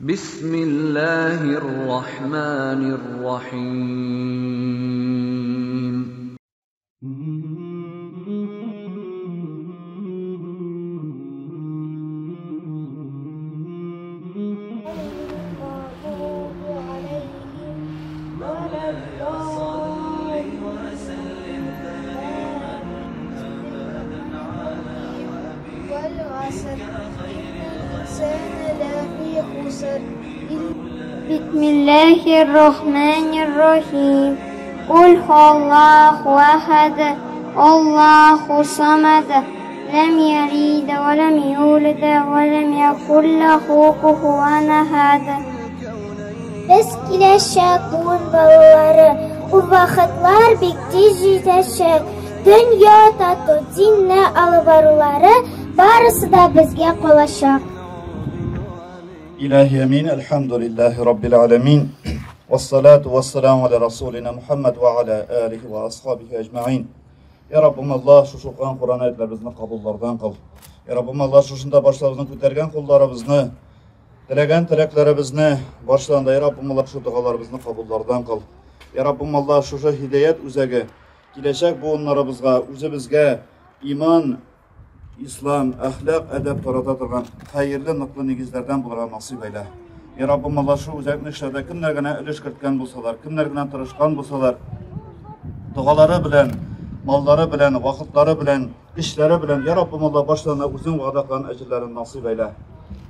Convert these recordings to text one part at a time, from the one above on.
بسم الله الرحمن الرحيم. المغضوب عليهم ولا الضالين. والعصر إن الإنسان لفي خسر. بسم الله الرحمن الرحيم. قل هو الله أحد، الله الصمد، لم يلد ولم يولد ولم يكن له كفوا أحد. Без киләчәк буын балалары, ул вакытлар бик тиз җитәчәк. Дөнья тату, динне алып барулары барысы да безгә калачак. إلهي أمين. الحمد لله رب العالمين، والصلاة والسلام على رسولنا محمد وعلى آله وأصحابه أجمعين. Ya Rabbim Allah, шушы укыган Коръән аятларыбызны кабуллардан кыл. Ya Rabbim Allah, шушында башларыбызны күтәргән кулларыбызны, теләгән теләкләребезне башланда, Ya Rabbim Allah, шу догаларыбызны кабуллардан кыл. Ya Rabbim Allah, шушы һидаят үзәге киләчәк буыннарыбызга, үзебезгә иман, ислам, әхлак, әдәп тарата торган хәерле, ныклы нигезләрдән булырга насыйп әйлә. Ya Rabbim Allah, шу үзәкне эшләрдә кемнәр генә өлеш керткән булсалар, кемнәр генә тырышкан булсалар, догалары белән, маллары белән, вакытлары белән, эшләре белән, Ya Rabbim Allah, башларына үзең вәгъдә кылган әҗерләрен насыйп әйлә.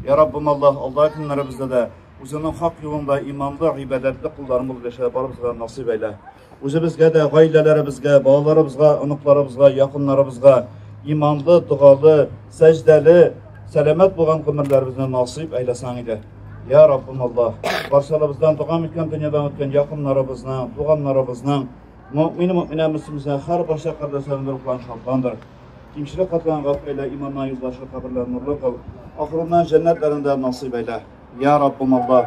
Ya Rabbim Allah, Алла көннәребездә дә үзеңнең хак юлында иманлы, гыйбадәтле кулларың булып яшәргә барыбызга насыйп әйлә. Үзебезгә дә, гаиләләребезгә, балаларыбызга, оныкларыбызга, якыннарыбызга иманлы, догалы, сәҗдәле, сәламәт булган гомерләребезне насыйп әйләсәң иде. Ya Rabbim Allah, барчаларыбыздан догам иткән дөньядан үткән якыннарыбызның, туганнарыбызның, мөмин, мөминә, мөслимнең һәр барча кардәшләренең рухларын шатландыр. Кимчелек катланган гафу әйлә, иманнан юлдашы каберләрен нурлы кыл. Ахырыннан җәннәтләрендә насыйп әйлә. Ya Rabbim Allah,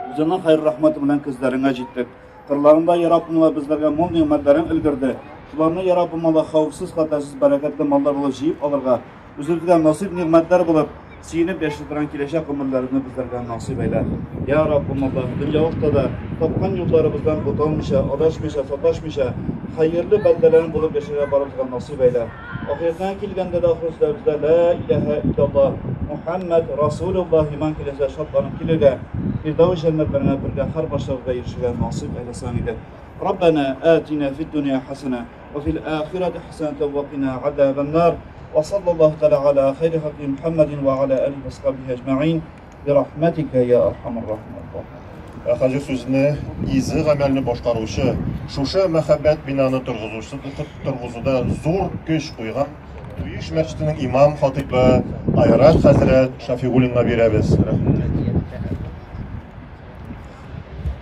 үзеңнең хәйр рәхмәте белән күзләреңә җиттек. Кырларында, Ya Rabbim Allah, безләргә мул ни'мәтләрең өлгерде. Шуларны, Ya Rabbim Allah, хәвефсез, хатасыз, бәрәкәтле маллар булып җыеп алырга, үзебезгә насыйп ни'мәтләр булып, сөенеп яши торган киләчәк гомерләребезне безләргә насыйп әйлә. Ya Rabbim Allah, дөньялыкта да тапкан юлларыбыздан буталмыйча, адашмыйча, саташмыйча, хәерле бәндәләр булып яшәргә барыбызга насыйп әйлә. Ахирәттән килгәндә дә ахыр сүзләребездә ла илаһа иллаллаһ Мухаммад Расулуллаһ иман киләсә шатланып килергә, Фирдәүс җәннәтләренә бергә һәр башларыбызга ирешергә насыйп әйләсәң иде. ربنا آتنا في الدنيا حسنة وفي الآخرة حسنة وقنا عذاب النار. وصلى الله تعالى على خير خلق محمد وعلى آله وصحبه أجمعين برحمتك يا أرحم الراحمين. Ә хәзер сүзне изге гамәлне башкаручы, шушы мәхәббәт бинаны торгызуда зур көч куйган Туеш мәчетенең имам хатыйбы Айрат хәзрәт Шафигуллинга бирәбез.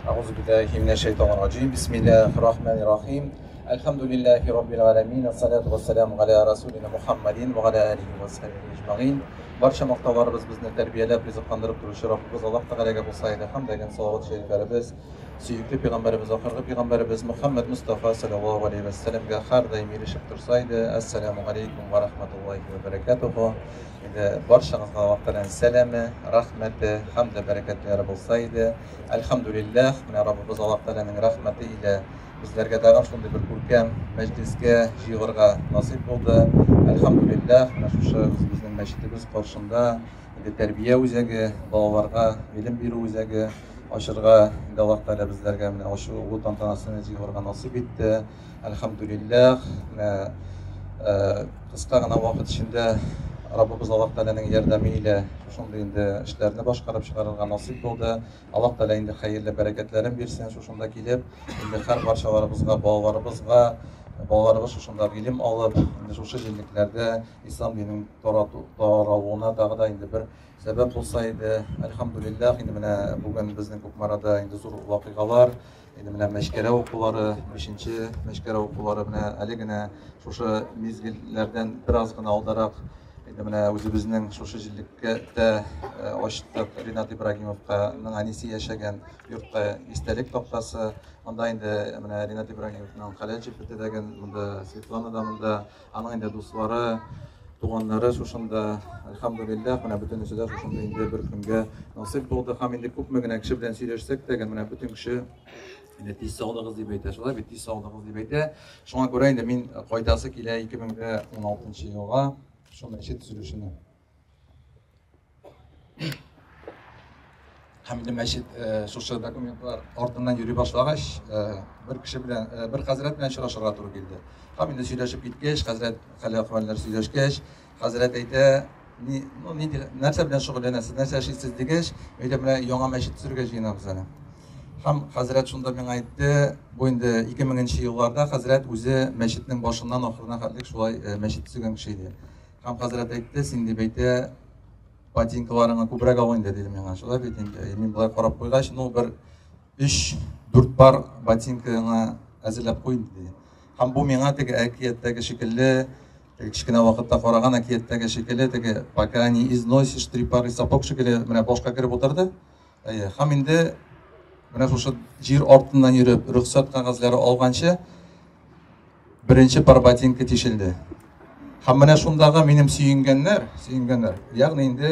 أعوذ بالله من الشيطان الرجيم. بسم الله الرحمن الرحيم. الحمد لله رب العالمين، الصلاة والسلام على رسولنا محمد وعلى آله وصحبه أجمعين. Барча мактауларыбыз безне тәрбияләп, ризыкландырып торучы Раббыбыз Аллаһ Тәгаләгә булса иде. Һәм дә салават шәрифләребез сөекле пәйгамбәребез, ахыргы пәйгамбәребез Мухаммад Мустафа саллаллаһу алейһи ва сәлләмгә һәрдаим ирешеп торса иде. Ассаламу алейкум ва рахматуллаһи ва баракатуху. Инде барчагызга Аллаһ Тәгаләнең сәламе, рәхмәте һәм дә бәрәкәтләре булса иде. Әлхәмдүлилләһ, менә Раббыбыз Аллаһ Тәгаләнең рәхмәте илә безләргә тагын шундый бер күркәм мәҗлискә җыелырга насыйп булды. Әлхәмдүлилләһ, менә шушы үзебезнең мәчетебез каршында инде тәрбия үзәге, балаларга гыйлем бирү үзәге ачырга инде Аллаһ Тәгалә безләргә менә ачу тантанасын җыелырга насыйп итте. Әлхәмдүлилләһ, менә кыска гына вакыт эчендә Раббыбыз Аллаһ Тәгаләнең ярдәме илә шушындый инде эшләрне башкарып чыгарырга насыйп булды. Аллаһ Тәгалә инде хәерле бәрәкәтләрен бирсен шушында килеп, инде һәр барчаларыбызга, балаларыбызга, балаларыбыз шушында гыйлем алып, инде шушы җирлекләрдә ислам диненең таралуына тагы да инде бер сәбәп булса иде. Әлхәмдүлилләһ, инде менә бүген безнең Кукмарада инде зур вакыйгалар, инде менә Мәчкәрә укулары, 5нче Мәчкәрә укулары менә әле генә шушы мизгелләрдән бераз гына алдарак инде менә үзебезнең шушы җирлеккә дә ачтык Ринат Ибрагимовның әнисе яшәгән йортка истәлек тактасы. Анда инде менә Ринат Ибрагимовның хәләл җефете дә монда, Светлана да монда, аның инде дуслары, туганнары шушында. Әлхәмдүлилләһ, менә бөтенесе дә шушында инде бер көнгә насыйп булды. Һәм инде күпме генә кеше белән сөйләшсәк тә, менә бөтен кеше инде тиз саулыгыз дип әйтә, шулай бит, тиз саулыгыз дип әйтә. Шуңа күрә инде мин кайтасы килә 2016 елга шул мәчет төзелешенә. Һәм инде мәчет шушы документлар артыннан йөри башлагач, бер кеше белән, бер хәзрәт белән очрашырга туры килде. Һәм инде сөйләшеп киткәч, хәзрәт хәл-әхвәлләр сөйләшкәч, хәзрәт әйтә, ни, ну, нинди, нәрсә белән шөгыльләнәсез, нәрсә эшлисез дигәч, әйтә, менә яңа мәчет төзергә җыенабыз әле. Һәм хәзрәт шунда миңа әйтте, бу инде 2000 елларда хәзрәт үзе мәчетнең башыннан ахырына хәтлек шулай мәчет төзегән кеше иде. Һәм хәзрәт әйтте, син дип әйтә, ботинкаларыңны күбрәк ал инде, диде миңа. Шулай бит инде. Мин болай карап куйгач, ну бер 3-4 пар ботинкаңа әзерләп куй инде, диде. Һәм бу миңа теге әкияттәге шикелле, теге кечкенә вакытта караган әкияттәге шикелле, теге пока не износишь три пары сапог шикелле менә башка кереп утырды. Әйе, һәм инде менә шушы җир артыннан йөреп, рөхсәт кәгазьләре алганчы, беренче пар ботинка тишелде. Һәм менә шундагы минем сөенгәннәр, сөенгәннәр. Ягъни инде,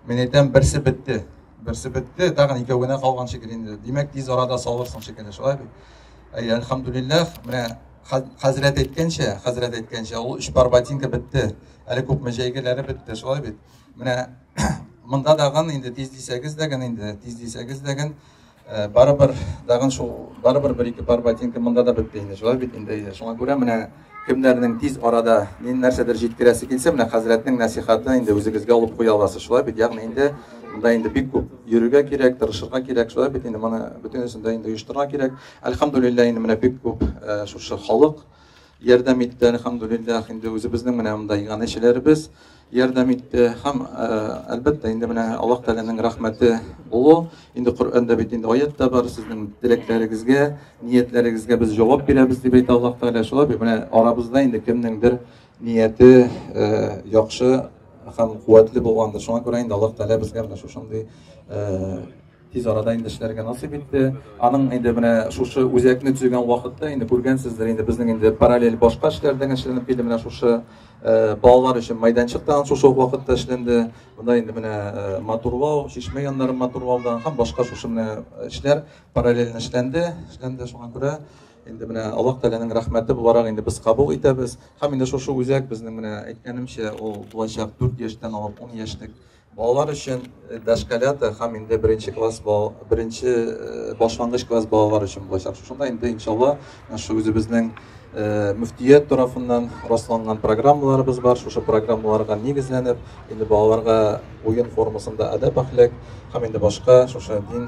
мин әйтәм, берсе бетте. Берсе бетте, тагын икәү генә калган шикелле инде. Димәк, тиз арада салырсың шикелле, шулай бит? Әйе, әлхәмдүлилләһ, менә хәзрәт әйткәнчә, хәзрәт әйткәнчә, ул өч пар ботинка бетте. Әле күпме җәйгеләре бетте, шулай бит? Менә монда дагын инде тиз дисәгез дә генә инде, тиз дисәгез дә генә, барыбер дагын шул, барыбер бер-ике пар ботинка монда да бетте инде, шулай бит инде. Шуңа күрә менә кемнәрнең тиз арада ни нәрсәдер җиткерәсе килсә, менә хәзрәтнең нәсихатын инде үзегезгә алып куя аласыз, шулай бит? Ягъни инде монда инде бик күп йөрергә кирәк, тырышырга кирәк, шулай бит инде, моны бөтенесен дә инде оештырырга кирәк. Әлхәмдүлилләһ, инде менә бик күп шушы халык ярдәм итте, әлхәмдүлилләһ, инде үзебезнең менә монда иганәчеләребез ярдәм итте. Һәм, әлбәттә, инде менә Аллаһ Тәгаләнең рәхмәте булу, инде Коръәндә бит инде аят та бар, сезнең теләкләрегезгә, ниятләрегезгә без җавап бирәбез дип әйтә Аллаһ Тәгалә. Шулай бит, менә арабызда инде кемнеңдер нияте яхшы һәм куәтле булгандыр. Шуңа күрә инде Аллаһ Тәгалә безгә менә шушындый тиз арада инде эшләргә насыйп итте. Аның инде менә шушы үзәкне төзегән вакытта инде күргәнсездер, инде безнең инде параллель башка эшләр дә эшләнеп килде. Менә шушы балалар өчен майданчык та шушы ук вакытта эшләнде. Монда инде менә матурлау, чишмә яннарын матурлаудан һәм башка шушы менә эшләр параллель эшләнде. Эшләнде, шуңа күрә инде менә Аллаһ Тәгаләнең рәхмәте буларак инде без кабул итәбез. Һәм инде шушы үзәк безнең менә әйткәнемчә, ул булачак 4 яшьтән алып 10 яшьлек балалар өчен дошколята һәм инде беренче класс бал, беренче башлангыч класс балалар өчен булачак. Шушында инде иншалла шушы үзебезнең мөфтият тарафыннан расланган программаларыбыз бар. Шушы программаларга нигезләнеп, инде балаларга уен формасында әдәп, әхлак һәм инде башка шушы дин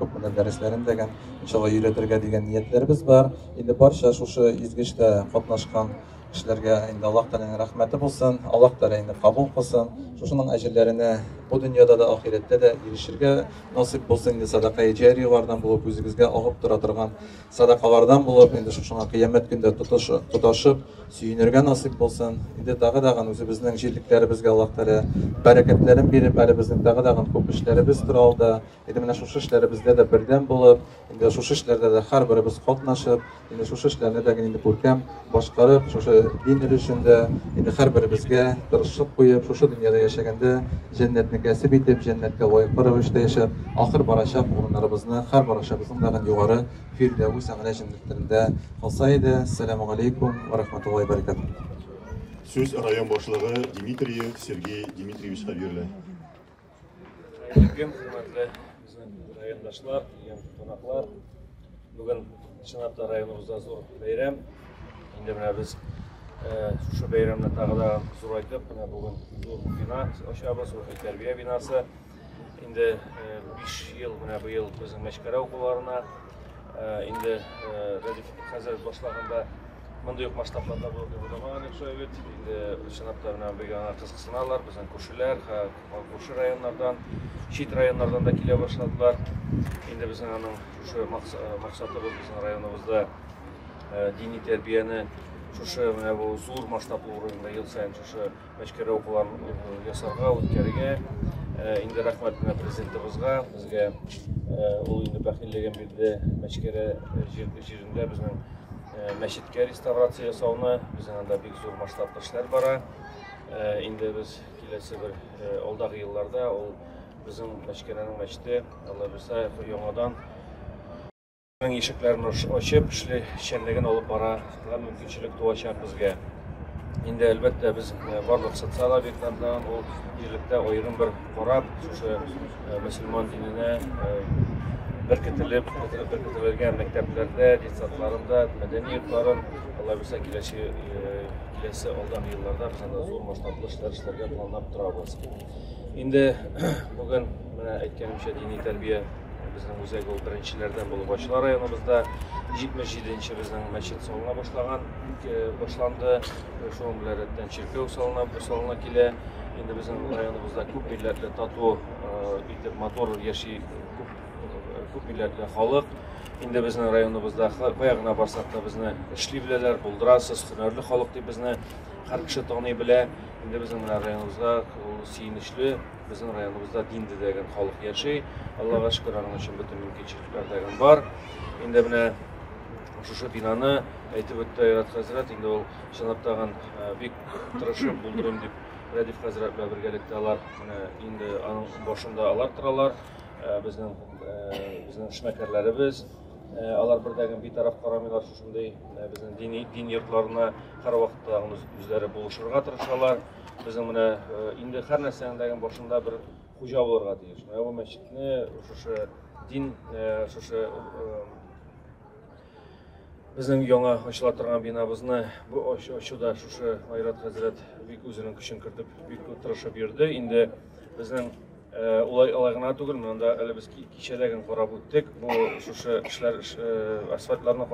күпме дәресләрен дигән иншалла өйрәтергә дигән ниятләребез бар. Инде барча шушы изге эштә катнашкан кешеләргә инде Аллаһ Тәгаләнең рәхмәте булсын, Аллаһ Тәгалә инде кабул кылсын. Шушының әҗерләренә бу дөньяда да, ахирәттә дә ирешергә насыйп булсын. Инде сәдакаи җариялардан булып, үзегезгә агып тора торган сәдакалардан булып, инде шушыңа кыямәт көндә тоташып сөенергә насыйп булсын. Инде тагы дагын үзебезнең җирлекләребезгә Аллаһ Тәгалә бәрәкәтләрен биреп, әле безнең тагы дагын күп эшләребез тора алда. Инде менә шушы эшләребездә дә бердәм булып, инде шушы эшләрдә дә һәрберебез катнашып, инде шушы эшләрне дә инде күркәм башкарып, шушы дин өлешендә инде һәрберебезгә тырышлык куеп, шушы дөньяда яшәгәндә җәннәтне кәсеп итеп, җәннәткә лаеклы рәвештә яшәп, ахыр барачак урыннарыбызны һәр барачабызның да югары Фирдәүс әгъла җәннәтләрендә калса иде. Ассаламу алейкум ва рахматуллаһи ва баракатуһ. Сүз район башлыгы Дмитриев Сергей Дмитриевичка бирелә. Хөрмәтле хөрмәтле безнең райондашлар, килгән кунаклар. Бүген чынлап та районыбызда зур бәйрәм. Инде менә без шушы бәйрәмне тагы да зурайтып, менә бүген зур бина ачабыз, рухи тәрбия бинасы. Инде 5 ел менә быел безнең Мәчкәрә укуларына инде Рәдиф хәзрәт башлаганда мондый ук масштабларда булып дип уйламаган идек шулай бит. Инде чынлап та менә бик аңа кызыксыналар, безнең күршеләр, күрше районнардан, чит районнардан да килә башладылар. Инде безнең аның шушы максатыбыз безнең районыбызда дини тәрбияне шушы менә бу зур масштаблы урында ел саен шушы Мәчкәрә укуларын ясарга, үткәрергә. Инде рәхмәт менә президентыбызга, безгә ул инде бәхиллеген бирде Мәчкәрә җирендә безнең мәчеткә реставрация ясауны, безнең анда бик зур масштаблы эшләр бара. Инде без киләсе бер алдагы елларда ул безнең Мәчкәрәнең мәчете, Алла бирсә, яңадан ишекләрен ачып, эшчәнлеген алып барырга мөмкинчелек туачак безгә. Инде әлбәттә без барлык социаль объектлардан ул җирлектә аерым бер карап, шушы мөселман диненә беркетелеп, беркетелгән мәктәпләрдә, детсадларында, мәдәни йортларын, Алла бирсә, киләсе киләсе алдагы елларда без анда зур масштаблы эшләр эшләргә планлап торабыз. Инде бүген менә әйткәнемчә, дини тәрбия безнең үзәк ул беренчеләрдән булып ачыла районыбызда. 77нче безнең мәчет салына башлаган, башланды. Шуның белән рәттән чиркәү салына, салына килә. Инде безнең районыбызда күп милләтле тату итеп матур яши күп күп милләтле халык. Инде безнең районыбызда кая гына барсак та безне эшли беләләр, булдырасыз, һөнәрле халык дип безне һәр кеше таный белә. Инде безнең менә районыбызда ул сөенечле, безнең районыбызда динле дигән халык яши. Аллага шөкер, аның өчен бөтен мөмкинчелекләр дә бар. Инде менә шушы бинаны әйтеп үтте Айрат хәзрәт, инде ул чынлап тагын бик тырышып булдырыйм дип Рәдиф хәзрәт белән бергәлектә алар менә инде аның башында алар торалар. Безнең безнең эшмәкәрләребез, алар бердәген битараф карамыйлар шушындый безнең дини дин йортларына һәрвакытта үзләре булышырга тырышалар. Безнең менә инде һәр нәрсәнең дә башында бер хуҗа булырга тиеш. Менә бу мәчетне шушы дин шушы безнең яңа ачыла торган бинабызны бу ачуда шушы Айрат хәзрәт бик үзенең көчен кертеп, бик тырышып йөрде. Инде безнең улай алай гына түгел, монда әле без кичәдә генә карап үттек. Бу шушы эшләр асфальтларны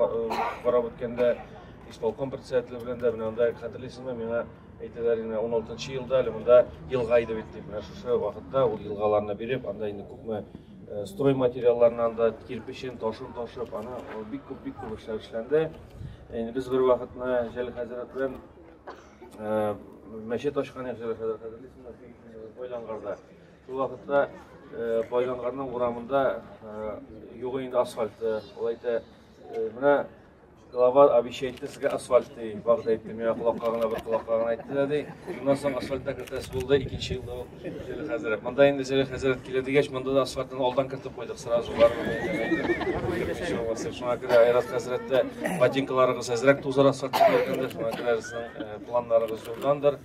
карап үткәндә исполком председателе белән дә менә анда хәтерлисезме, миңа әйтәләр инде 16 елда әле монда елга иде бит дип. Менә шушы вакытта ул елгаларны биреп, анда инде күпме строй материалларыннан да кирпечен, ташын ташып, аны бик күп бик күп эшләр эшләнде. Инде без бер вакытны Җәлил хәзрәт белән мәчет ачкан идек, Җәлил хәзрәт хәтерлисезме, Байлангарда. Шул вакытта Байлангарның урамында юк инде асфальт. Ул әйтә, менә глава обещает сезгә асфальт ди, вәгъдә итте, миңа колакка гына бер колакка гына әйтте дә ди. Шуннан соң асфальт та кертәсе булды, икенче елда ук Җәлил хәзрәт. Монда инде Җәлил хәзрәт килә дигәч, монда да асфальтны алдан кертеп куйдык, сразу барыбер. Шуңа күрә Айрат хәзрәт тә ботинкаларыгыз әзрәк тузар асфальтка кергәндә, шуңа күрә сезнең планнарыгыз зурдандыр.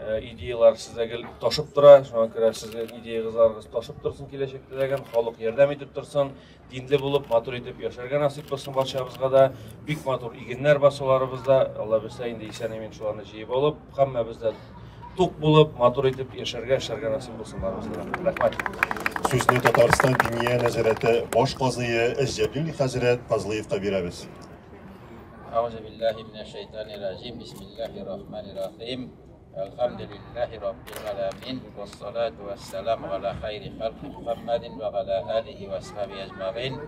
Идеялар сездә гел ташып тора, шуңа күрә сезнең идеягызларыгыз ташып торсын киләчәктә дә, халык ярдәм итеп торсын, динле булып, матур итеп яшәргә насыйп булсын барчабызга да. Бик матур игеннәр басуларыбызда, Алла бирсә, инде исән-имин шуларны җыеп алып, һәммәбез дә тук булып, матур итеп яшәргә, эшләргә насыйп булсын барыбызга да. Рәхмәт. Сүзне Татарстан Диния нәзарәте баш казые Җәлил хәзрәт Фазлыевка бирәбез. Әгъузу биллаһи минәш шайтанир раҗим. Бисмиллаһир рахманир рахим. Әлхәмдүлиллаһи раббил галәмин. Вассалату вассаламу аля хайри халқи Мухаммадин ва аля алихи ва асхаби әҗмәгыйн.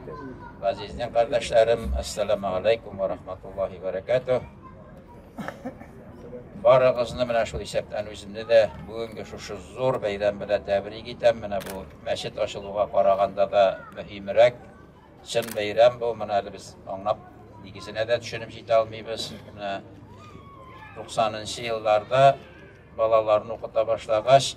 Газиз дин кардәшләрем, ассаламу алейкум ва рахматуллаһи ва баракатуһ. Барыгызны менә шул исәптән үземне дә бүгенге шушы зур бәйрәм белән тәбрик итәм. Менә бу мәчет ачылуга караганда да мөһимрәк чын бәйрәм бу. Менә әле без аңлап нигезенә дә төшенеп җитә алмыйбыз. Менә 90 елларда балаларны укыта башлагач,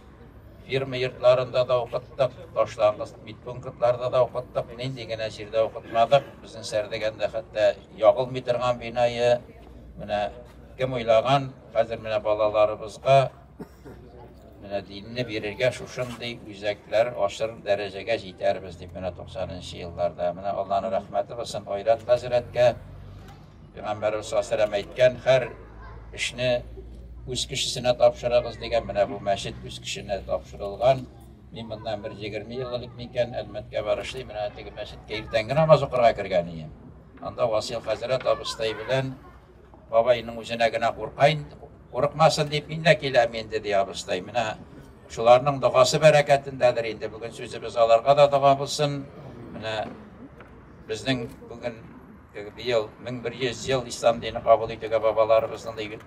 фирма йортларында да укыттык, башлангыч медпунктларда да укыттык, нинди генә җирдә укытмадык. Безнең Сәрдегәндә хәтта ягылмый торган бинае. Менә кем уйлаган, хәзер менә балаларыбызга менә динне бирергә шушындый үзәкләр ачыр дәрәҗәгә җитәрбез дип менә 90 елларда. Менә Аллаһның рәхмәте булсын Айрат хәзрәткә. Пәйгамбәребез саллаллаһу алейһи ва сәлләм әйткән, һәр эшне үз кешесенә тапшырыгыз дигән. Менә бу мәчет үз кешенә тапшырылган. Мин моннан бер 20 ел элек микән Әлмәткә барышлый, менә теге мәчеткә иртәнге намаз укырга кергән идем. Анда Васил хәзрәт абыстай белән бабайның үзенә генә куркайын, курыкмасын дип мин дә киләм инде, ди абыстай. Менә шуларның догасы бәрәкәтендәдер инде. Бүген сүзебез аларга да дога булсын. Менә безнең бүген быел 1100 ел ислам дине кабул итүгә бабаларыбызның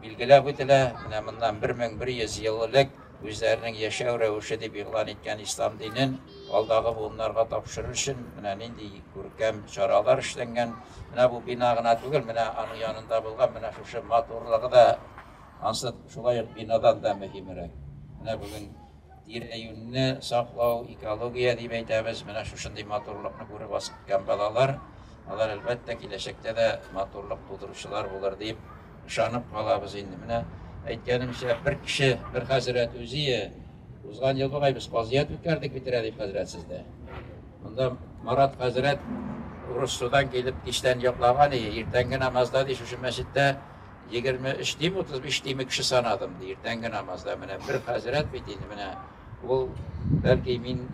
билгеләп үтелә. Менә моннан 1100 ел элек үзләренең яшәү рәвеше дип игълан иткән ислам динен алдагы буыннарга тапшырыр өчен менә нинди күркәм чаралар эшләнгән. Менә бу бина гына түгел, менә аның янында булган менә шушы матурлыгы да Ансы шулай ук бинадан да мөһимрәк. Менә бүген тирә-юньне саклау, экология дип әйтәбез. Менә шушындый матурлыкны күреп үскән балалар, алар әлбәттә киләчәктә дә матурлык тудыручылар булыр дип ышанып калабыз инде. Менә әйткәнемчә, бер кеше, бер хәзрәт үзе узган ел бугай без казыят үткәрдек бит, Рәдиф хәзрәт сездә. Монда Марат хәзрәт Урыссудан килеп кичтән йоклаган иде. Иртәнге намазда ди шушы мәчеттә 23 дим, 35 дим кеше санадым ди. Иртәнге намазда менә бер хәзрәт бит инде менә ул бәлки мин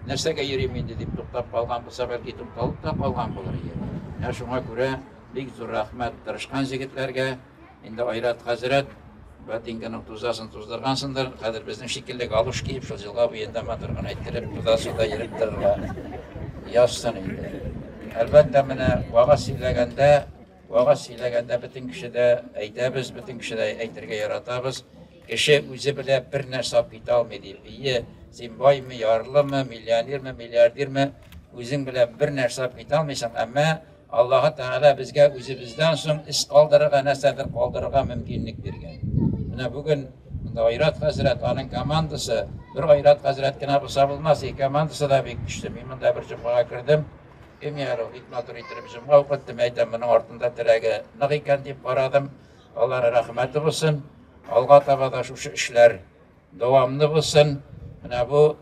нәрсәгә йөрим инде дип туктап калган булса, бәлки тукталып та калган булыр иде. Менә шуңа күрә бик зур рәхмәт тырышкан җегетләргә. Инде Айрат хәзрәт ботинканың тузасын туздыргансыңдыр. Хәзер безнең шикелле галуш киеп, шул елга буенда матур гына иттереп, туза-суда йөреп торырга язсын инде. Әлбәттә, менә вагаз сөйләгәндә, вагаз сөйләгәндә бөтен кеше дә әйтәбез, бөтен кеше дә әйтергә яратабыз. Кеше үзе белә бер нәрсә алып китә алмый дип. Ие, син баймы, ярлымы, миллионермы, миллиардермы, үзең белән бер нәрсә алып китә алмыйсың, әмма Аллаһы Тәгалә безгә үзебездән соң эш калдырырга, нәрсәдер калдырырга мөмкинлек биргән. Менә бүген монда Айрат хәзрәт, аның командасы, бер Айрат хәзрәт кенә булса булмас, и командасы да бик көчле. Мин монда бер җомгага кердем. Кем яру, бик матур иттереп җомга укыттым. Әйтәм, моның артында терәге нык икән дип карадым. Аллаһ рәхмәте булсын. Алга таба да шушы эшләр дәвамлы булсын. Менә бу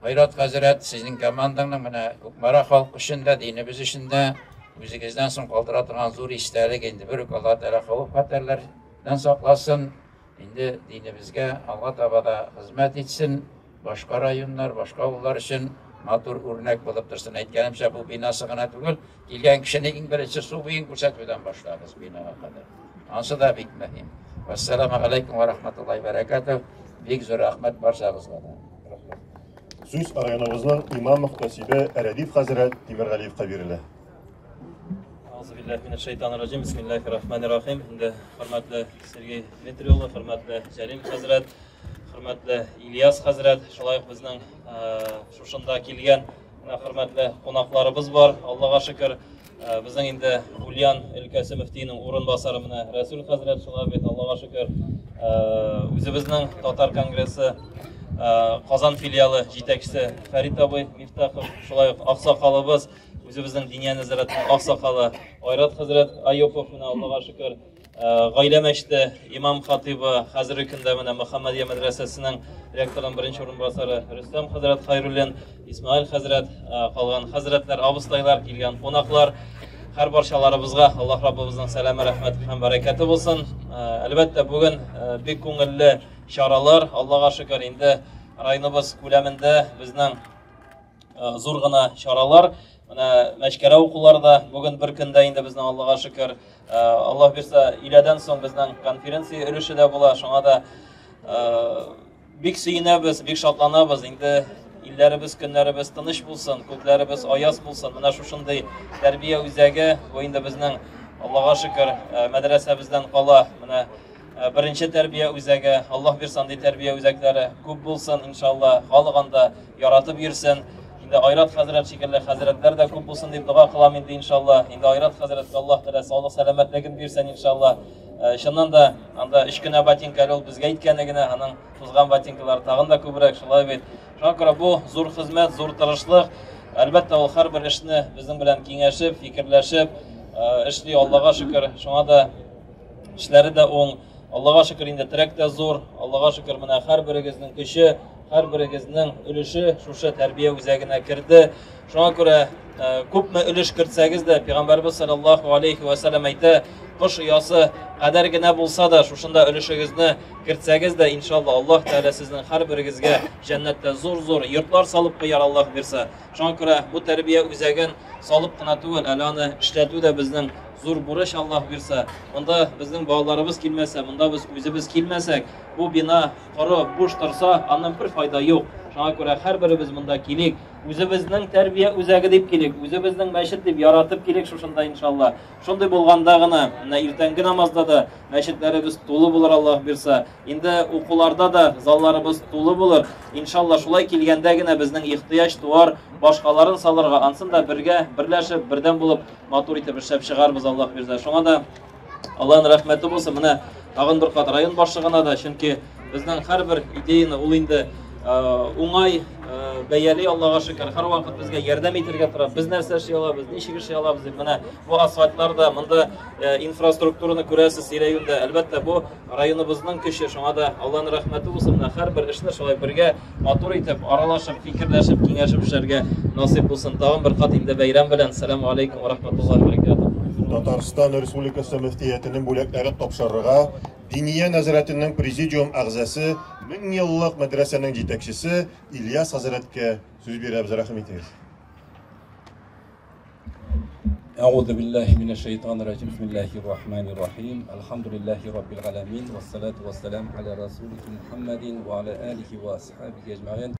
Айрат хәзрәт, сезнең командаңның менә Кукмара халкы өчен дә, динебез өчен дә үзегездән соң калдыра торган зур истәлек инде. Бер үк Аллаһ Тәгалә хәвеф-хәтәрләрдән сакласын. Инде динебезгә алга таба да хезмәт итсен. Башка районнар, башка авыллар өчен матур үрнәк булып торсын. Әйткәнемчә, бу бинасы гына түгел, килгән кешене иң беренче су буен күрсәтүдән башлабыз бинага кадәр. Ансы да бик мөһим. Вассаламу алейкум ва рахматуллаһи ва баракатуһ. Бик зур рәхмәт барчагызга да. Сүз районыбызның имам мөхтәсибе Рәдиф хәзрәт Тимергалиевка бирелә. Аузубиллаһи минәш шайтанир раҗим. Бисмиллаһир рахманир рахим. Инде хөрмәтле Сергей Дмитрий улы, хөрмәтле Җәлил хәзрәт, хөрмәтле Ильяс хәзрәт, шулай ук безнең шушында килгән хөрмәтле кунакларыбыз бар. Аллага шөкер, безнең инде Ульян өлкәсе мөфтиенең урынбасары менә Рәсүл хәзрәт, шулай бит, Аллага шөкер, үзебезнең Татар конгрессы Казан филиалы җитәкчесе Фәрит абый Мифтахов, шулай ук аксакалыбыз, үзебезнең Диния нәзарәтенең аксакалы Айрат хәзрәт Аюпов, менә Аллага шөкер, Гаилә мәчете имам хатибы, хәзерге көндә менә Мөхәммәдия мәдрәсәсенең ректорының беренче урынбасары Рөстәм хәзрәт Хайруллин, Исмаил хәзрәт, калган хәзрәтләр, абыстайлар, килгән кунаклар, һәр барчаларыбызга Аллаһ Раббыбызның сәламе, рәхмәте һәм бәрәкәте булсын. Әлбәттә, бүген бик күңелле чаралар, Аллага шөкер, инде районыбыз күләмендә безнең зур гына чаралар. Менә мәшкәрә укулары да бүген бер көндә инде безнең Аллага шөкер. Аллаһ бирсә, өйләдән соң безнең конференция өлеше дә була. Шуңа да бик сөенәбез, бик шатланабыз. Инде илләребез, көннәребез тыныч булсын, күкләребез аяз булсын. Менә шушындый тәрбия үзәге бу инде безнең Аллага шөкер мәдрәсәбездән кала. Менә беренче тәрбия үзәге, Аллаһ бирсә, андый тәрбия үзәкләре күп булсын, иншалла, халык анда яратып йөрсен. Инде Айрат хәзрәт шикелле хәзрәтләр дә күп булсын дип дога кылам инде, иншалла. Инде Айрат хәзрәткә Аллаһ Тәгалә саулык, сәламәтлеген бирсен, иншалла. Чыннан да, анда өч кенә ботинка әле ул безгә әйткәне генә, аның тузган ботинкалары тагын да күбрәк, шулай бит. Шуңа күрә бу зур хезмәт, зур тырышлык. Әлбәттә, ул һәрбер эшне безнең белән киңәшеп, фикерләшеп эшли, Аллага шөкер. Шуңа да эшләре дә уң. Аллага шөкер, инде терәк тә зур. Аллага шөкер, менә һәрберегезнең көче, һәрберегезнең өлеше шушы тәрбия үзәгенә керде. Шуңа күрә күпме өлеш кертсәгез дә, Пәйгамбәрбез саллаллаһу алейхи ва саллям әйтә, кош оясы кадәр генә булса да, шушында өлешегезне кертсәгез дә, иншалла, Аллаһ Тәгалә сезнең һәрберегезгә җәннәттә зур-зур йортлар салып куяр, Аллаһ бирсә. Шуңа күрә бу тәрбия үзәген салып кына түгел, әле аны эшләтү дә безнең зур бурыч, Аллаһ бирсә. Монда безнең балаларыбыз килмәсә, монда без үзебез килмәсәк, бу бина коры, буш торса, аннан бер файда юк. Шуңа күрә һәрберебез монда килик, үзебезнең тәрбия үзәге дип килик, үзебезнең мәчет дип яратып килик шушында, иншалла. Шундый булганда гына, менә иртәнге намазда да мәчетләребез тулы булыр, Аллаһ бирсә. Инде укуларда да залларыбыз тулы булыр. Иншалла, шулай килгәндә генә безнең ихтыяҗ туар башкаларын салырга, ансын да бергә берләшеп, бердәм булып, матур итеп эшләп чыгарбыз, Аллаһ бирсә. Шуңа да Аллаһның рәхмәте булсын. Менә Тагын бер кат район башлыгына да, чөнки безнең һәрбер идеяны ул инде уңай бәяли, Аллага шөкер, һәрвакыт безгә ярдәм итәргә тора. Без нәрсә эшли алабыз, ничек эшли алабыз дип. Менә бу асфальтлар да, монда инфраструктураны күрәсез тирә-юньдә. Әлбәттә, бу районыбызның көче, шуңа да Алланың рәхмәте булсын. Менә һәрбер эшне шулай бергә матур итеп, аралашып, фикерләшеп, киңәшеп эшләргә насыйп булсын. Тагын бер кат инде бәйрәм белән. Ассаламу алейкум ва рахматуллахи ва баракатуһ. Татарстан Республикасы мөфтиятенең бүләкләрен тапшырырга Диния нәзарәтенең президиум әгъзасы, меңьеллык мәдрәсәнең җитәкчесе Ильяс хәзрәткә сүз бирәбез, рәхим итегез. Әгъузу биллаһи минәш шайтанир раҗим. Бисмиллаһир рахманир рахим. Әлхәмдүлиллаһи раббил галәмин. Вассалату вассалам аля расулихи Мухаммадин ва аля алихи ва асхабихи әҗмәгыйн.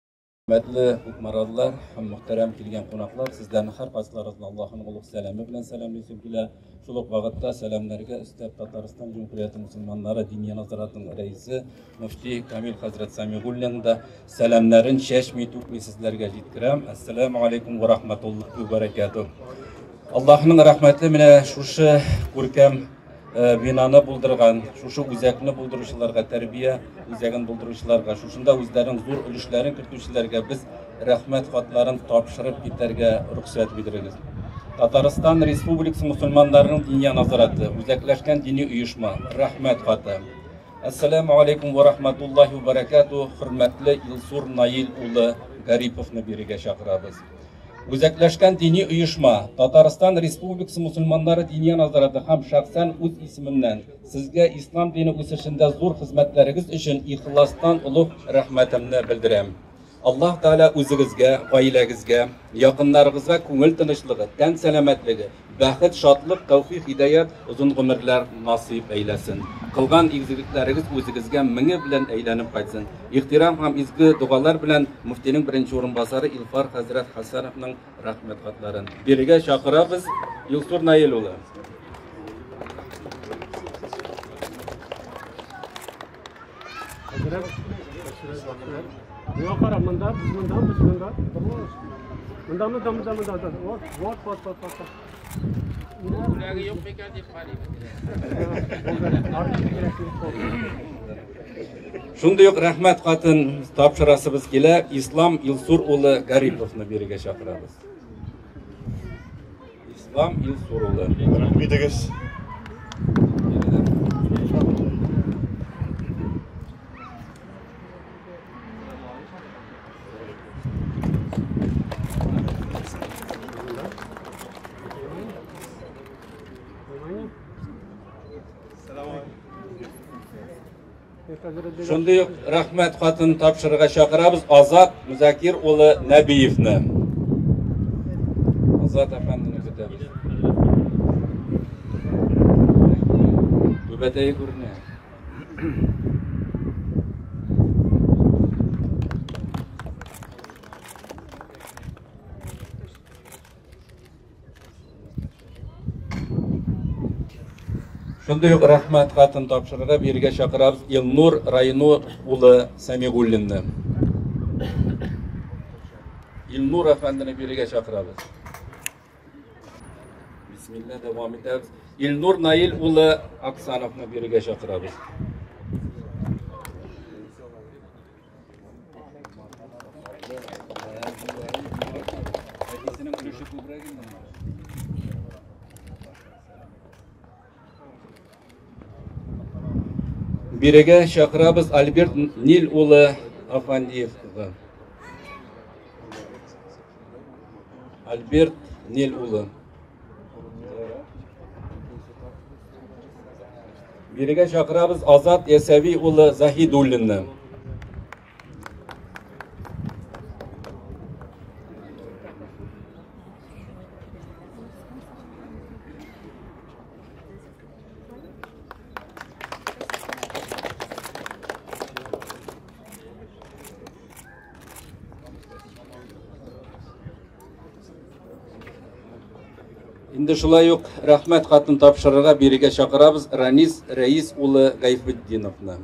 Хөрмәтле Кукмаралылар һәм мөхтәрәм килгән кунаклар, сезләрне һәркайсыларыгызны Аллаһның олуг сәламе белән сәламлисем килә. Шул ук вакытта сәламнәргә өстәп Татарстан Җөмһүрияте мусульманнары Диния назаратының рәисе мөфти Камил хәзрәт Самигуллин да сәламнәрен чәчми түкми сезләргә җиткерәм. Ассаламу алейкум ва рахматуллахи ва баракатуh. Аллаһның рәхмәте менә шушы күркәм бинаны булдырган, шушы үзәкне булдыручыларга, тәрбия үзәген булдыручыларга, шушында үзләренең зур өлешләрен кертүчеләргә без рәхмәт хатларын тапшырып китәргә рөхсәт бирегез. Татарстан Республикасы мусульманнарының Диния назараты, үзәкләшкән дини оешма, рәхмәт хаты. Ассаламу алейкум ва рахматуллахи ва баракатуh, хөрмәтле Илсур Наил улы Гариповны бирегә чакырабыз. Үзәкләшкән дини оешма, Татарстан Республикасы мусульманнары Диния назараты һәм шәхсән үз исеменнән сезгә ислам дине үсешендә зур хезмәтләрегез өчен ихластан олуг рәхмәтемне белдерәм. Аллаһ Тәгалә үзегезгә, гаиләгезгә, якыннарыгызга күңел тынычлыгы, тән сәламәтлеге, бәхет, шатлык, тәүфик, һидаят, озын гомерләр насыйп әйләсен. Кылган изгелекләрегез үзегезгә меңе белән әйләнеп кайтсын. Ихтирам һәм изге догалар белән мөфтинең беренче урынбасары Илфар хәзрәт Хәсәновның рәхмәт хатларын бирергә чакырабыз. Илсур Наил улы. Миңа кара, монда, без монда, без монда. Монда, монда, монда, монда. Вот, вот, вот, вот, вот. Бүләге юк микән дип карыйм. Шундый ук рәхмәт хатын тапшырасыбыз килә. Ислам Илсур улы Гариповны бирергә чакырабыз. Ислам Илсур улы. Рәхмәт итегез. Шундый ук рәхмәт хатын тапшырырга чакырабыз Азат Музакир улы Нәбиевны. Азат әфәндене көтәбез. Түбәтәе күренә. Шундый ук рәхмәт хатын тапшырырга биргә чакырабыз Илнур Райнур улы Сәмигуллинны. Илнур әфәндене биргә чакырабыз. Бисмилла, дәвам итәбез. Илнур Наил улы Аксановны биргә чакырабыз. Әтисенең өлеше күбрәк инде. Бирегә чакырабыз Альберт Нил улы Афандиевны. Альберт Нил улы. Бирегә чакырабыз Азат Ясәви улы Заһидуллинны. Инде шулай ук рәхмәт хатын тапшырырга бирегә чакырабыз Ранис Рәис улы Гайфетдиновны.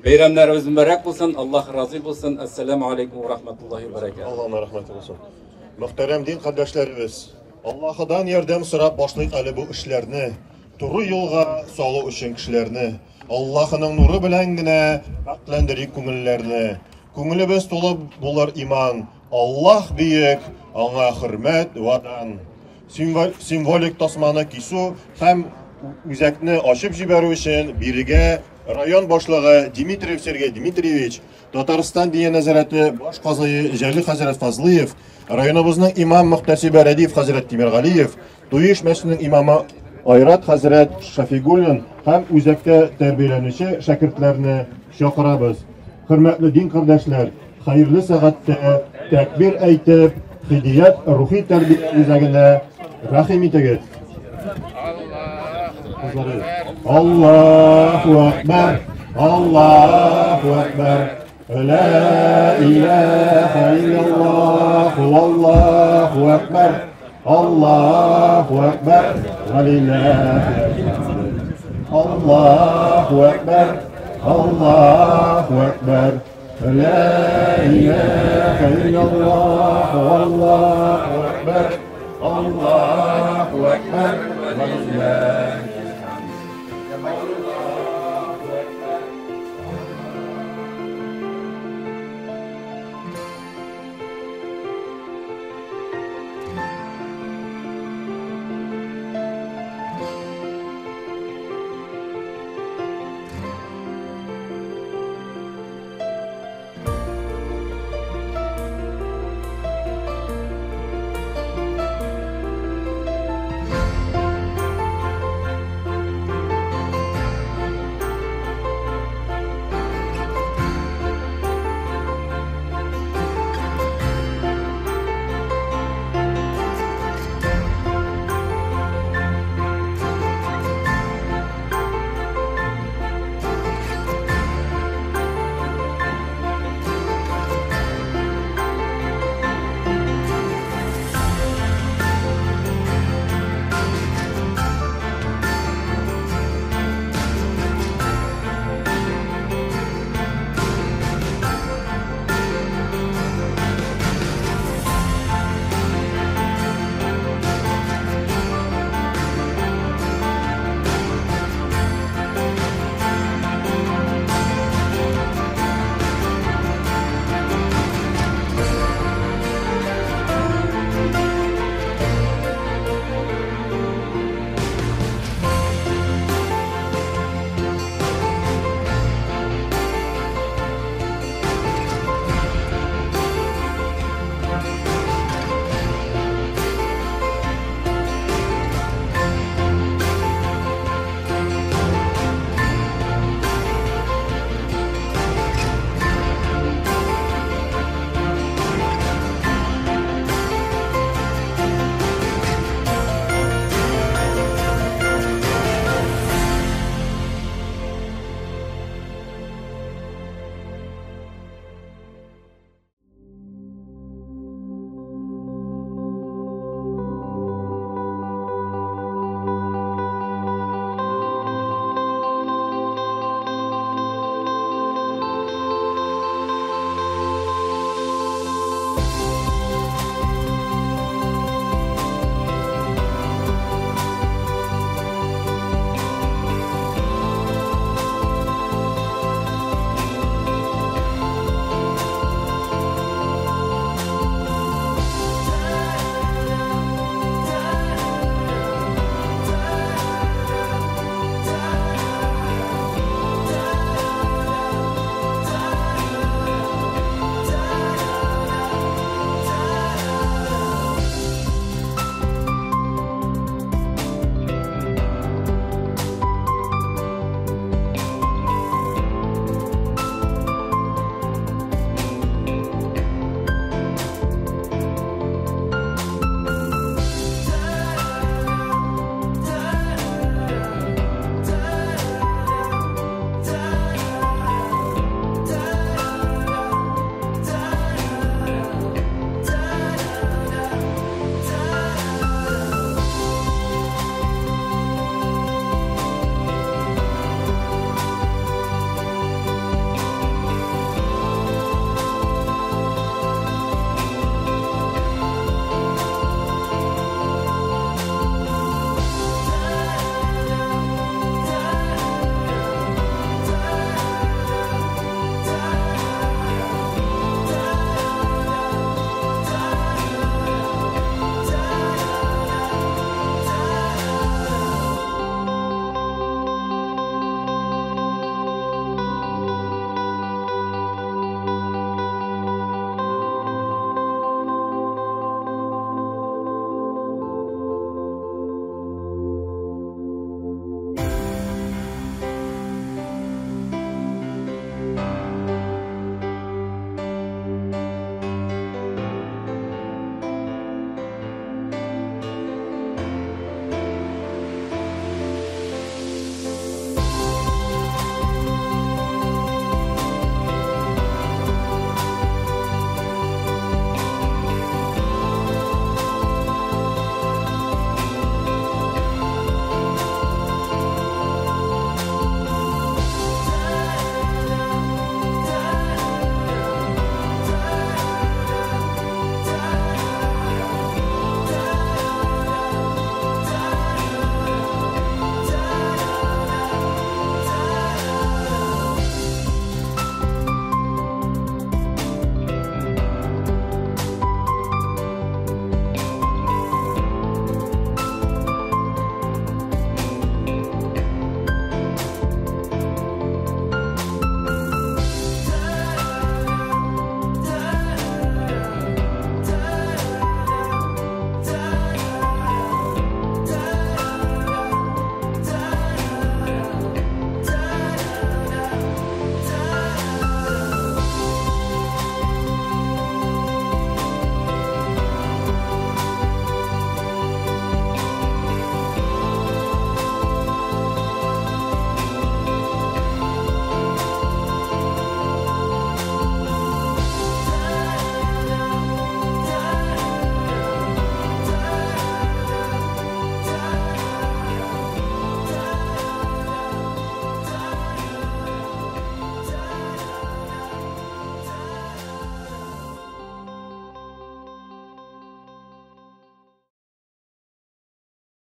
Бәйрәмнәребез мөбарәк булсын, Аллаһ разый булсын. Ассаламу алейкум ва рахматуллахи ва баракатуһ. Аллаһның рәхмәте булсын. Мөхтәрәм дин кардәшләребез, Аллаһыдан ярдәм сорап башлыйк әле бу эшләрне. Туры юлга салу өчен кешеләрне. Аллаһының нуры белән генә пакьләндерик күңелләрне. Күңелебез тулы булыр иман. Аллаһ бөек, аңа хөрмәт вә дан. Символик тасманы кисү һәм үзәкне ачып җибәрү өчен бирегә район башлыгы Дмитриев Сергей Дмитриевич, Татарстан Диния нәзарәте баш казые Җәлил хәзрәт Фазлыев, районыбызның имам-мөхтәсибе Рәдиф хәзрәт Тимергалиев, Туеш мәчетенең имамы Айрат хәзрәт Шафигуллин һәм үзәктә тәрбияләнүче шәкертләрне чакырабыз. Хөрмәтле дин кардәшләр, хәерле сәгатьтә тәкбир әйтеп, Хидият рухи тәрбия үзәгенә рәхим итегез. Аллаһу акбар, Аллаһу акбар. Ла илаһа иллаллах, Аллаһу акбар. Аллаһу акбар. Аллаһу акбар. Аллаһу акбар. Ла илаһа иллаллах, Аллаһу акбар. Аллаһу акбар.